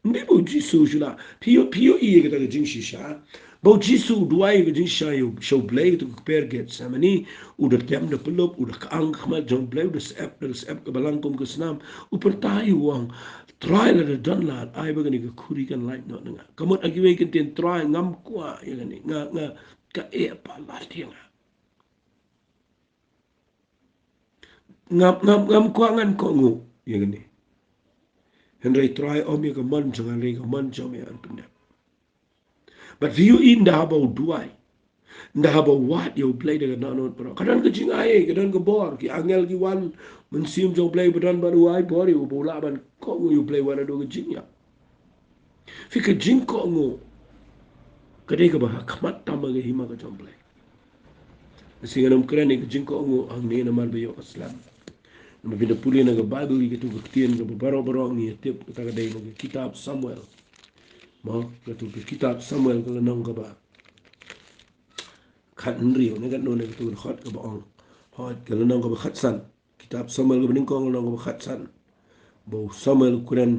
Ym dei ba u Jisu u shu lah. Phi ïoh, phi ïohi ïa kata ka jingshisha, ba u Jisu u duwai ïa ka jingshisha ïa u, sha U Blei, kato ka kper Gethsemane, u da tem da pyllup, u da kyang ha khmat jong U Blei, u da syep, da syep ka balang kum ka snam, u pyrta ïa u, u ong, Trai, lada don lad, ai ba kane ka khuri kan lait noh na nga. Ka mut ha kiwei ki ktien, Trai, ngam kwah ïa kane, nga, nga, ka eh palat ïa nga. Ngam, ngam, ngam kwah, ngan kohnguh ïa kane. Hynrei Trai, ym ïa ka mon jong nga, hynrei ka mon jong me yn pyndep. Bad phi ïohi ynda haba u duwai, ynda haba u wad ïa U Blei da ka dohnud baroh, ka don ka jingai, ka don ka bor, ki angel ki wan, Mynsiem jong U Blei ba don bad u ai bor ïa u ba u lah ban kohnguh ïa U Blei wat haduh ka jingïap. Phi, ka jingkohnguh ka dei kaba ha khmat tam ha ka hima ka jong U Blei. Nga sngew ngam kren ïa ka jingkohnguh hangne namar ba ïoh ka slem. Namar phin da pule na ka Baibl, ïa kato ka ktien kaba baroh baroh ngi ïa tip, kata ka dei na ka kitab Samuel. Mo, kato ka kitab Samuel ka lynnong kaba khathynriew, ne katno ne kato ka dkhot kaba ong. Hooid, ka lynnong kaba khatsan. Kitab Samuel kaba nyngkong, lynnong kaba khatsan. Ba u Samuel u kren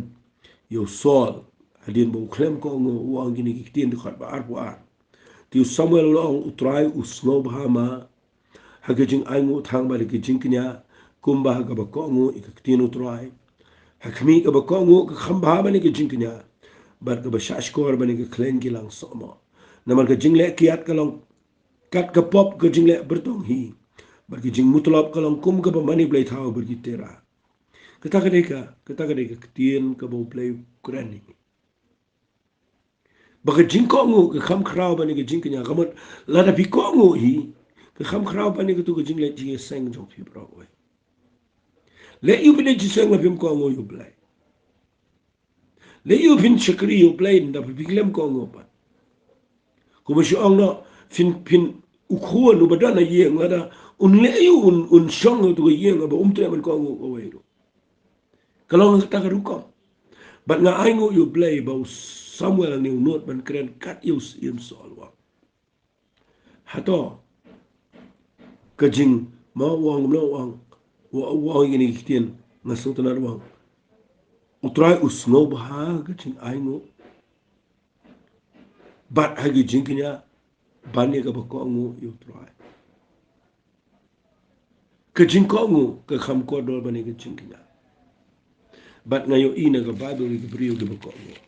ïa u Saul hadien ba u khlem kohnguh, u ong kine ki ktien, dkhot ba arphew ar. Te u Samuel u la ong, U Trai u sngewbha ma ha ka jingainguh tang bad ha ka jingkñia, kumba ha kaba kohnguh ïa ka ktien U Trai. Ha khmih, kaba kohnguh ka kham bha ban ïa ka jingkñia, bad kaba shahshkor ban ïa ka khleiñ ki lang sohmoh. Namar ka jingleh kiad ka long kat ka pop ka jingleh byrtong hi, bad ka jingmutlop ka long kum kaba mane blei thaw bad ki tera. Kata ka dei ka, kata ka dei ka ktien kaba U Blei u kren ïa ngi. Ba ka jingkohnguh ka kham khraw ban ïa ka jingkñia, ka mut lada phi kohnguh hi, ka kham khraw ban ïa katu ka jingleh jingïaseng jong phi baroh kawei. Leh ïa u phi leh jingïaseng la phim kohnguh ïa u Blei. Leh ïa u phin shakri ïa u Blei, nda phi khlem kohnguh pat. Kumba shu ong noh, phin, phin u khun uba don ha ïing, lada un leh ïa u un, un shong ha katu ka ïing, ba um treh ban kohnguh kawei ruh. Ka long kata ka rukom. Bad nga ainguh ïa u Blei ba u Samuel ne u nud ban kren kat ïa u Syiem Saul, u ong. Hato ka jing, ma u ong, ma u ong, u ong ïa kine ki ktien, nga sngewtynnad, u ong, U Trai u sngewbha ha ka jingainguh bad ha ka jingkñia ban ïa kaba kohnguh ïa U Trai. Ka jingkohnguh ka kham kordor ban ïa ka jingkñia. Bad nga ïohi na ka Baibl ïa ki briew kiba kohnguh.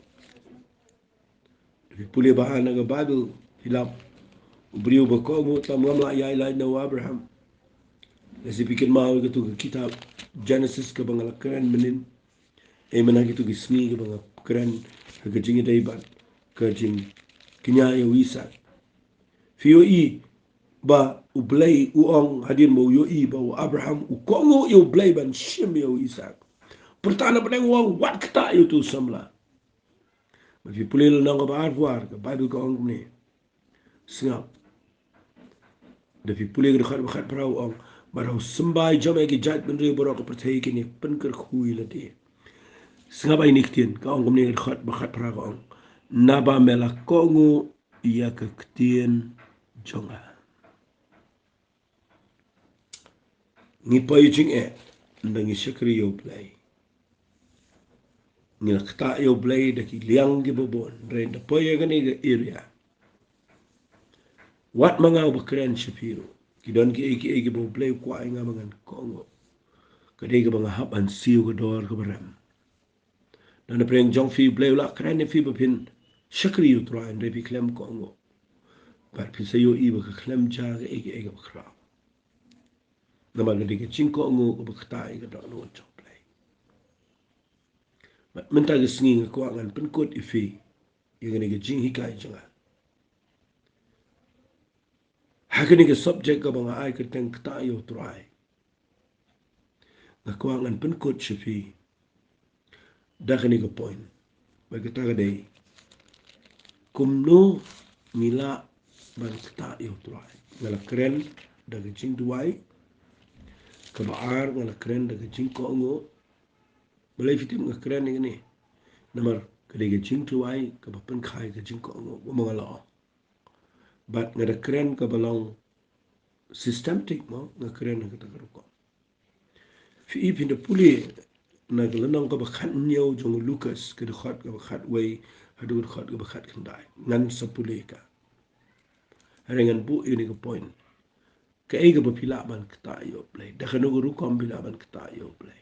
Phi pule bha na ka Baibl, phi lap u briew ba kohnguh tam, ngam lah ïaid lait na u Abraham. Lehse phi kynmaw ïa katu ka kitab Genesis kaba nga la kren mynnin. Ei, mynta kito ki sngi kiba nga kren ha ka jingïadei bad ka jingkñia ïa u Isaak. Phi ïohi ba U Blei u ong hadien ba u ïohi ba u Abraham u kohnguh ïa U Blei ban shim ïa u Isaak, pyrta na pdeng u ong, wat ktah ïa utu u samla. Bad phi pule lynnong kaba arphew ar, ka Baibl ka ong kumne. Sngap. Da phi pule ka dkhot ba khatphra, u ong, bad ha u symbai jong me ki jaitbynriew baroh ka pyrthei kin ïa pynkyrkhu ïa lade. Sngap ïa kine ki ktien, ka ong kumne ka dkhot ba khatphra, ka ong, naba me la kohnguh ïa ka ktien jong nga. Ngi poi jingeh, nda ngi shakri ïa U Blei. Ngi la ktah ïa U Blei da ki liang kiba bun, hynrei nda poi ïa kane ka area. Wat ma nga uba kren sha phi ruh. Ki don kiei kiei kiba U Blei u kwah ïa nga ba ngan kohnguh. Ka dei kaba nga hap ban siew ka dor kaba rem. Na pdeng jong phi U Blei u la kren ïa phi ba phin shakri ïa U Trai, hynrei phi khlem kohnguh. Bad phin sa ïohi ba ka khlem jia kaei kaei kaba khraw. Namar ka dei ka jingkohnguh kaba ktah ïa ka dohnud jong U Blei. Bad mynta ka sngi nga kwah ngan pynkut ïa phi ïa kane ka jinghikai jong nga ha kane ka subject kaba nga ai kyrteng Ktah ïa U Trai. Nga kwah ngan pynkut sha phi da kane ka point. Bad kata ka dei, kumno ngi lah ban ktah ïa U Trai. Nga la kren da ka jingduwai. Kaba ar, nga la kren da ka jingkohnguh. Balei phi tip nga kren ïa kane? Namar ka dei ka jingduwai kaba pynkha ïa ka jingkohnguh, kumba nga la ong. Bad nga da kren kaba long systematic mo, nga kren ha kata ka rukom. Phi i, phin da pule na ka lynnong kaba khathynñiew jong u Lukas, ka dkhot kaba khatwei haduh ka dkhot kaba khatkhyndai. Ngan sa pule ka. Hynrei ngan buh ïa kane ka point. Kaei kaba phi lah ban ktah ïa U Blei? Da kano ka rukom phi lah ban ktah ïa U Blei?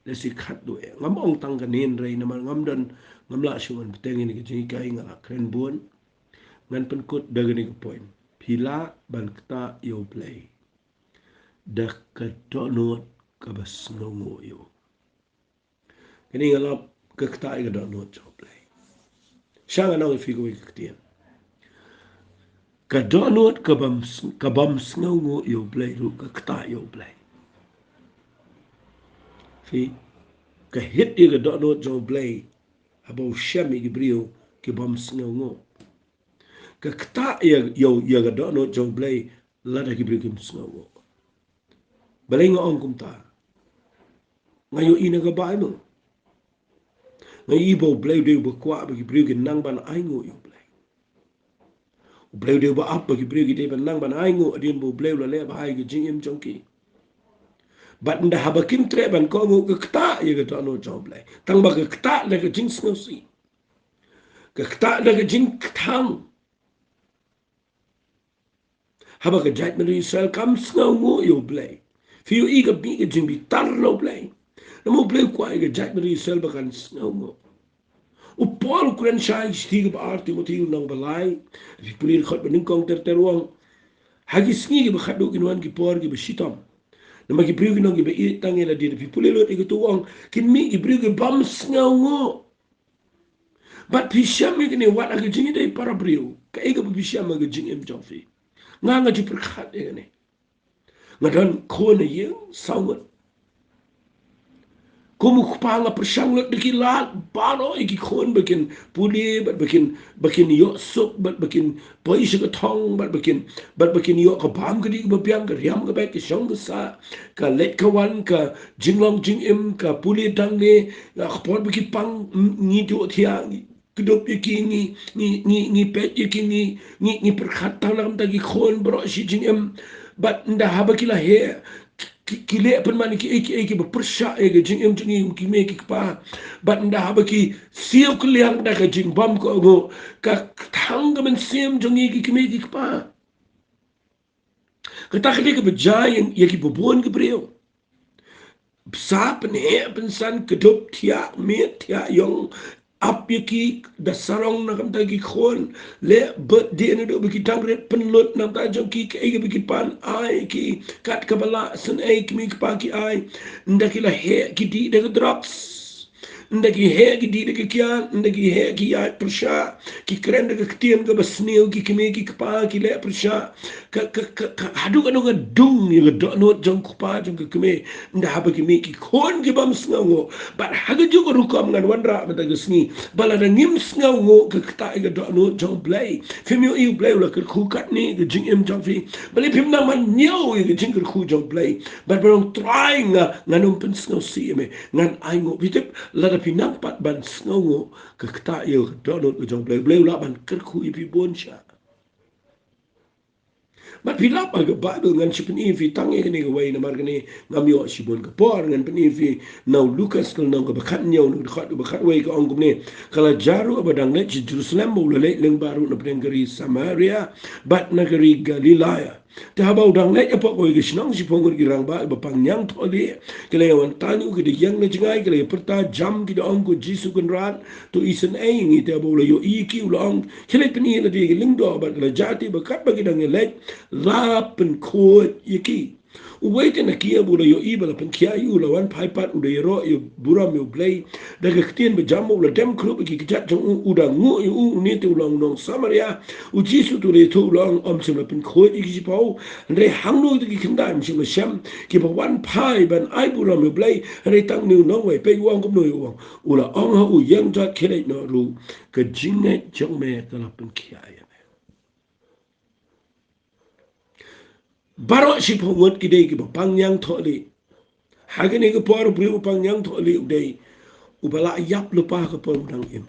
Lehse khatduh eh. Ngam ong tang kane hynrei namar ngam don, ngam lah shuh ban bteng ïa kane ka jinghikai, nga la kren bun. Ngan pynkut da kane ka point. Phi lah ban ktah ïa U Blei da ka dohnud kaba sngewnguh ïa u. Kane nga lap ka ktah ïa ka dohnud jong U Blei. Sha nga ong ïa phi kawei ka ktien. Ka dohnud ka bym s-, ka bym sngewnguh ïa U Blei ruh ka ktah ïa U Blei. Phi, ka hit ïa ka dohnud jong U Blei haba u shem ïa ki briew ki bym sngewnguh. Ka ktah ïa, ïa, ïa ka dohnud jong U Blei lada ki briew kim sngewnguh. Balei nga ong kumta? Nga ïohi na ka Baibl. Nga ïohi ba U Blei u dei uba kwah ba ki briew ki nang ban ainguh ïa U Blei. U Blei u dei uba ap ba ki briew ki dei ban nang ban ainguh hadien ba U Blei u la leh bha ïa ka jingim jong ki. Bad ynda haba kim treh ban kohnguh, ka ktah ïa ka dohnud jong U Blei. Tang ba ka ktah da ka jingsngewsih. Ka ktah da ka jingkthang. Haba ka jaitbynriew Israel kam sngewnguh ïa U Blei, phi ïohi ka mih ka jingbitar na U Blei. Namar U Blei u kwah ïa ka jaitbynriew Israel ba kan sngewnguh. U Paul u kren shai ha ka shithi kaba ar Timothi lynnong ba lai, phi pule dkhot ba nyngkong ter ter, u ong, ha ki sngi kiba khatduh kin wan ki por kiba shitom. Namar ki briew kin long kiba ïeit tang ïa lade. Phi pule lut ïa kata, u ong, kin mih ki briew ki bym sngewnguh. Bad phi shem ïa kane wat ha ka jingïadei para briew, kaei kaba phi shem ha ka jingim jong phi. Nga nga ju pyrkhat ïa kane. Nga don khun ha ïing saw ngut. Kum u kpa nga pyrshang lut da ki lad baroh ïa ki khun ba kin pule, bad ba kin, ba kin ïoh suk, bad ba kin poi sha ka thong, bad ba kin, bad ba kin ïoh ka bam ka dih kaba biang, ka riam ka beit, ka shong ka sah, ka leit ka wan, ka jinglong jingim, ka pule dang ne, ka por ba ki pang, ngi duh thiah, ngi kdup ïa ki, ngi, ngi, ngi, ngi peit ïa ki, ngi, ngi, ngi pyrkhat tang na ka bynta ki khun baroh shi jingim. Bad ynda haba ki la heh, ki, ki leh pynban ïa ki, ïa ki, ïa kiba pyrshah ïa ka jingim jong ngi, ki kmie ki kpa. Bad ynda haba ki siew kylliang da ka jingbymkohnguh, ka thang ka mynsiem jong ngi ki kmie ki kpa. Kata ka dei kaba jia ïa, ïa kiba bun ki briew. Sa pynheh pynsan, kdup thiah miet thiah ïong, ap ïa ki da sarong na ka bynta ki khun. Leh birthday naduh ba ki dang rit, pynlut na ka bynta jong ki, kaei kaba ki pan ai ki, kat kaba lah shen ei kmie kpa ki ai. Ynda ki la heh ki dih da ka drugs. Ynda ki heh ki dih da ka kiad, ynda ki heh ki ïaid pyrshah, ki kren da ka ktien kaba sniew, ki kmie ki kpa ki leh pyrshah. Ka, ka, ka, ka, haduh katno ka dung ïa ka dohnud jong u kpa jong ka kmie. Ynda haba ki mih ki khun ki bym sngewnguh. Bad ha kajuh ka rukom ngan wanrah mynta ka sngi ba lada ngim sngewnguh ka ktah ïa ka dohnud jong U Blei. Phim ïohi U Blei u la kyrkhu katne ka jingim jong phi. Balei phim nang ban ñiew ïa ka jingkyrkhu jong U Blei. Bad ban ong Trai nga, ngan ym pynsngewsih ïa me. Ngan ainguh. Phi tip, lada phi nang pat ban sngewnguh ka ktah ïa ka dohnud ka jong U Blei, U Blei u lah ban kyrkhu ïa phi bun shai. Bad phi lap ha ka Baibl, ngan shu pyni ïa phi tang ïa kane kawei namar kane ngam ïoh shibun ka por, ngan pyni ïa phi na u Lukas ka lynnong kaba khathynñiew, na ka dkhot kaba khatwei ka ong kumne, ka la jia ruh ba dang leit sha Jerusalem, u la leit lyngba ruh na pdeng ka ri Samaria bad na ka ri Galilaya. Te haba u dang leit hapoh kawei ka shnong, shiphew ngut ki rangbah kiba pang ñiangthohlieh ki la ïa wan tan ïa u, ki da ïeng na jngai, ki la ïa pyrta jam, ki da ong, Ko Jisu Kynrad, to isynei ïa ngi. Te haba u la ïohi ïa ki, u la ong, Khie leit pyni ïa lade ïa ki lyngdoh. Bad ki la jah te, bad katba ki dang ïa leit, la pynkhuid ïa ki. Uwei te na ki, haba u la ïohi ba la pynkhiah ïa u, u la wan phai pat, u da ïaroh ïa u burom ïa U Blei da ka ktien bajam, u la dem khlup ïa ki kjat jong u, u da nguh ïa u. Une te u la ong, u nong Samaria. U Jisu te u la ïathuh, u la ong, Ym shym la pynkhuid ïa ki shiphew, hynrei hangno kita ki khyndai, ym shym la shem kiba wan phai ban ai burom ïa U Blei, hynrei tang une u nongwei? Peit u ong kumno, u ong, u la ong ha u, Ïeng jot, khie leit noh ruh, ka jingngeit jong me ka la pynkhiah ïa me. Baroh shiphew ngut ki dei kiba pang ñiangthohlieh. Ha kane ka por u briew uba pang ñiangthohlieh u dei uba la ïap lypa ha ka por u dang im.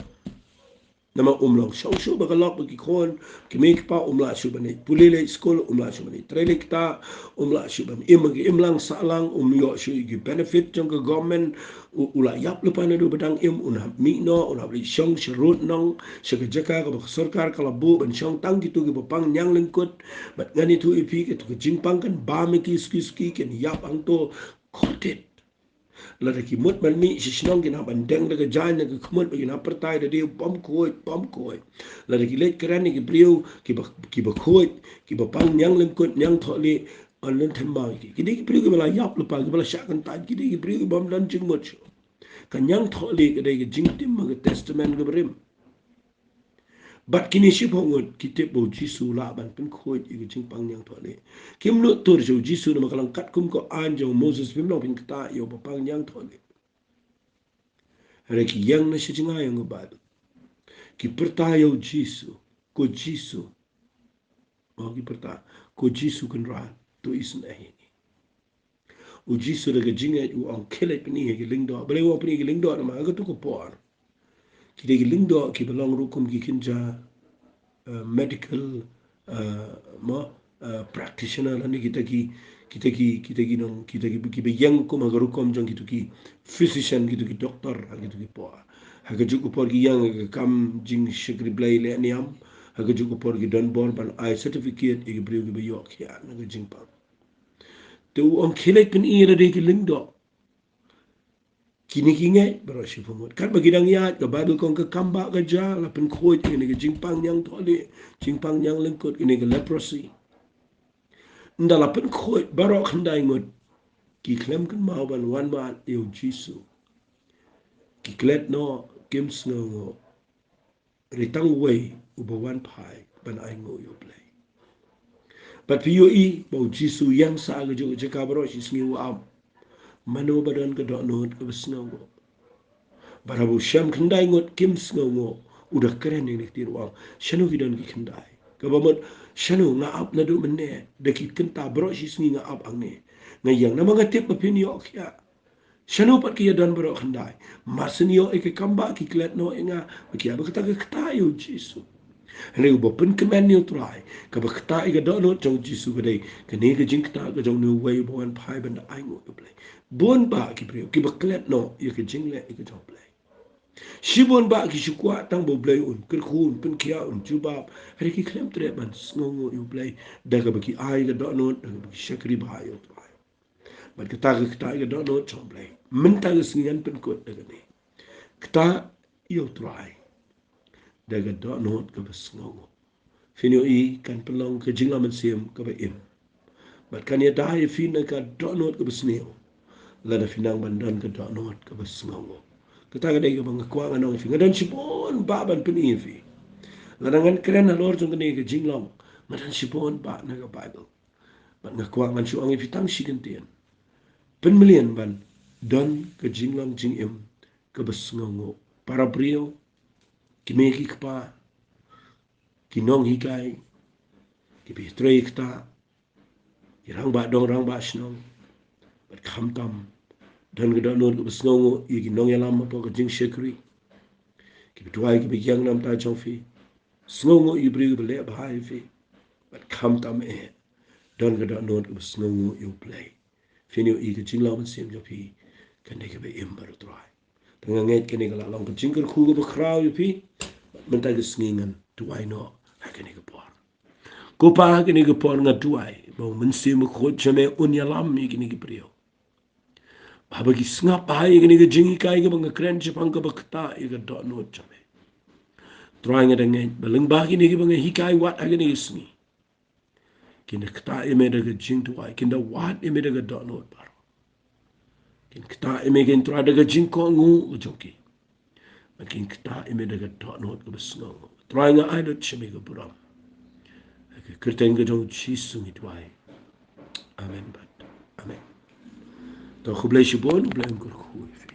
Namar um long shong shuh bad ka lok bad ki khun, ki kmie ki kpa, um lah shuh ban leit pule leit skul, um lah shuh ban leit trei leit ktah, um lah shuh ban im ha ka imlang sahlang, um ïoh shuh ïa ki benefit jong ka government, u, u la ïap lypa naduh ba dang im, un hap mih noh, un hap leit shong sha rud nong, sha ka jaka kaba ka sorkar ka la buh ban shong tang kito kiba pang ñianglyngkut. Bad ngan ïathuh ïa phi, kato ka jingpang kan bam ïa ki suki suki, kin ïap hangto kordit. Lada ki mut ban mih sha shnong, kin hap ban deng da ka jaiñ na ka khmut, ba kin hap pyrta ïa lade, bym khuid, bym khuid. Lada ki leit kren ïa ki briew kiba, kiba khuid, kiba pang ñianglyngkut, ñiangthohlieh, yn lynthim maw ïa ki. Ki dei ki briew kiba la ïap lypa, kiba la shah kyntait, ki dei ki briew kibym don jingmut shuh. Ka ñiangthohlieh ka dei ka jingtim ha ka Testament kaba rim. Bad kine shiphew ngut ki tip ba U Jisu u lah ban pynkhuid ïa ka jingpang ñiangthohlieh. Kim nud tur sha U Jisu namar ka long katkum ka aiñ jong u Moses, phim long phin ktah ïa uba pang ñiangthohlieh. Hynrei ki ïeng na sha jngai, ong ka Baibl. Ki pyrta ïa U Jisu, Ko Jisu. Oh, ki pyrta, Ko Jisu Kynrad, to isynei ïa ngi. U Jisu da ka jingngeit u ong, Khie leit pyni ha ki lyngdoh. Balei u ong pyni ha ki lyngdoh? Namar ha kato ka por ki dei ki lyngdoh kiba long ruh kum ki kynja, eh, medical, eh, mo, eh, practitioner, lane kita ki, kita ki, kita ki nong, kita ki, kiba ïeng kum ha ka rukom jong kito ki physician, kito ki doktor ha kito ki por. Ha kajuh ka por ki ïeng ha ka kam jingshakri Blei leh niam. Ha kajuh ka por ki don bor ban ai certificate ïa ki briew kiba ïoh khiah na ka jingpang. Te u ong, Khie leit pyni ïa lade ha ki lyngdoh. Kine ki ngeit baroh shiphew ngut. Katba ki dang ïaid, ka Baibl ka ong ka kam bah ka jia, la pynkhuid ïa kane ka jingpang ñiangthohlieh, jingpang ñianglyngkut, kane ka leprosy. Ynda la pynkhuid baroh khyndai ngut, ki khlem kynmaw ban wan mad ïa U Jisu. Ki klet noh, kim sngewnguh. Hynrei tang uwei uba wan phai ban ainguh ïa U Blei. Bad phi ïohi ba U Jisu ïeng sah ha kajuh ka jaka baroh shi sngi u ap. Mano ba don ka dohnud kaba sngewnguh? Bad haba u shem khyndai ngut kim sngewnguh, u da kren ïa kine ki ktien, u ong, shano ki don ki khyndai? Kaba mut, shano nga ap naduh mynne, da ki kynta baroh shi sngi nga ap hangne. Nga ïeng namar nga tip ba phin ïoh khia. Shano pat ki ïa don baroh khyndai? Mar shen ïoh ïa ka kam ba ki klet noh ïa nga, ba ki ïa ba kata ka ktah ïa U Jisu. Hynrei uba pynkmen ïa U Trai, kaba ktah ïa ka dohnud jong U Jisu ka dei kane ka jingktah ka jong une uwei uba wan phai ban da ainguh ïa U Blei. Bun bah ki briew kiba klet noh ïa ka jingleh ïa ka jong U Blei. Shibun bah ki shu kwah tang ba U Blei un kyrkhu, un pynkhiah, un jubab. Hynrei ki khlem treh ban sngewnguh ïa U Blei da kaba ki ai ka dohnud, da kaba ki shakri bha ïa U Trai. Bad kata ka ktah ïa ka dohnud jong U Blei. Mynta ka sngi ngan pynkut da kane. Ktah ïa U Trai da ka dohnud kaba sngewnguh. Phin ïohi kan pynlong ka jingïalam mynsiem kaba im. Bad kan ïada ïa phi na ka dohnud kaba sniew lada phi nang ban don ka dohnud kaba sngewnguh. Kata ka dei kaba nga kwah ngan ong ïa phi. Nga don shibun bah ban pyni ïa phi. Lada ngan kren halor jong kane ka jinglong, nga don shibun bah na ka Baibl. Bad nga kwah ngan shu ong ïa phi tang shi kyntien. Pynmlien ban don ka jinglong jingim kaba sngewnguh. Para briew, ki mei ki kpa, ki nonghikai, ki ba trei ktah, ki rangbah dong rangbah shnong. Bad khamtam, don ka dohnud kaba sngewnguh ïa ki nongïalam hapoh ka jingshakri, kiba duwai kiba ïeng na ka bynta jong phi. Sngewnguh ïa ki briew kiba leh bha ïa phi. Bad khamtam eh, don ka dohnud kaba sngewnguh ïa U Blei. Phin ïohi ka jingïalam mynsiem jong phi kan dei kaba im bad U Trai. Te nga ngeit kane ka la long ka jingkyrkhu kaba khraw ïa phi. Mynta ka sngi ngan duwai noh ha kane ka por. Ko Pa, ha kane ka por nga duwai ba U Mynsiem Bakhuid jong me un ïalam ïa kine ki briew, ba haba ki sngap bha ïa kane ka jinghikai kaba nga kren shaphang kaba ktah ïa ka dohnud jong me. Trai, nga da ngeit ba lyngba kine kiba nga hikai wat ha kane ka sngi, kin da ktah ïa me da ka jingduwai, kin da wad ïa me da ka dohnud baroh. Kin ktah ïa me, kin Trai, da ka jingkohnguh ka jong ki. Bad kin ktah ïa me da ka dohnud kaba sngewnguh. Trai, nga ai lut sha me ka burom. Ha ka kyrteng ka jong U Jisu ngi duwai. Amen bad amen. To khublei shibun, U Blei un kyrkhu ïa phi.